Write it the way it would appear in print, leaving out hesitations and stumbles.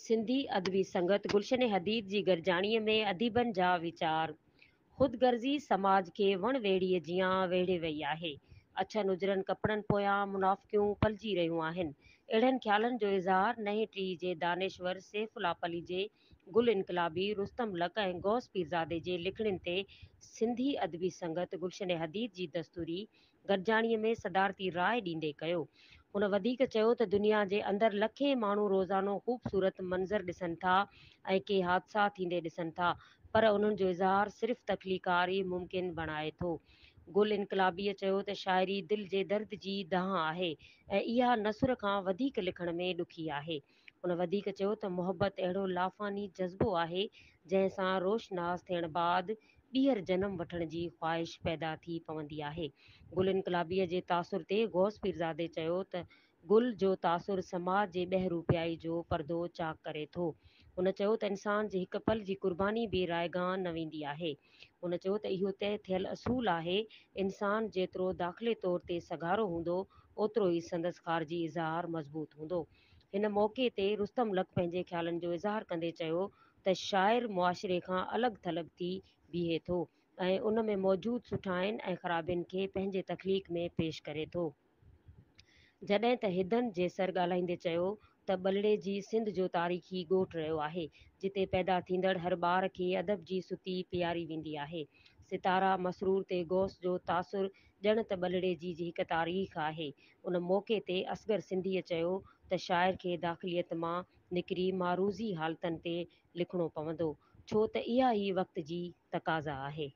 سنڌي ادبي سنگت گلشن حديد جي گڏجاڻيء ۾ اديبن جا ويچار. خود غرضي سماج کي وڻ ويڙهيء جيان ويڙهي وئي آهي. اڇن اجرن ڪپڙن پويان منافقيون پلجي رهيون آهن. اهڙن خيالن جو اظهار نئين ٽهي جي دانشور سيف الله پليجي، گل انقلابي، رستم لڪ ۽ غوث پيرزادي جي لکڻين تي سنڌي ادبي سنگت گلشن حديد جي دستوري گڏجاڻيء ۾ صدارتي راء ڏيندي ڪيو. هن وڌيڪ چيو ته دنيا جي اندر لکين ماڻهو روزانو خوبصورت منظر ڏسن ٿا ۽ ڪي حادثا ٿيندي ڏسن ٿا پر انهن جو اظهار صرف تخليقار ئي ممڪن بڻائي ٿو. گل انقلابيء چيو ته شاعري دل جي درد جي دانهن آهي ۽ اها نثر کان وڌيڪ لکڻ ۾ ڏکي آهي. هن وڌيڪ چيو ته محبت اهڙو لافاني جذبو آهي جنهن سان روشناس ٿيڻ بعد ٻيهر جنم وٺڻ جي خواهش پيدا ٿي پوندي آهي. گل انقلابيء جي تاثر تي غوث پيرزادي چيو ته گل جو تاثر سماج جي ٻهروپيائي جو پردو چاڪ ڪري ٿو. هن چيو ته انسان جي هڪ پل جي قرباني به رائيگان نه ويندي آهي. هن چيو ته اهو طئي ٿيل اصول آهي، انسان جيترو داخلي طور تي سگهارو هوندو، اوترو ئي سندس خارجي اظهار مضبوط هوندو. هن موقعي تي رستم لڪ پنهنجي خيالن جو اظهار ڪندي چيو ته شاعر معاشري کان الڳ ٿلڳ ٿي بيهي ٿو ۽ ان ۾ موجود سٺاين ۽ خرابين کي پنهنجي تخليق ۾ پيش ڪري ٿو. جڏهن ته هدن جيسر ڳالهائيندي چيو ته ٻلهڙيجي سنڌ جو تاريخي ڳوٺ رهيو آهي، جتي پيدا ٿيندڙ هر ٻار کي ادب جي ستي پياري ويندي آهي. ستاره مسرور تي غوث جو تاثر ڄڻ ته ٻلهڙيجي جي هڪ تاريخ آهي. ان موقعي تي اصغر سنڌيء چيو ته شاعر کي داخليت مان نڪري معروضي حالتن تي لکڻو پوندو، ڇو ته اها ئي وقت جي تقاضا آهي.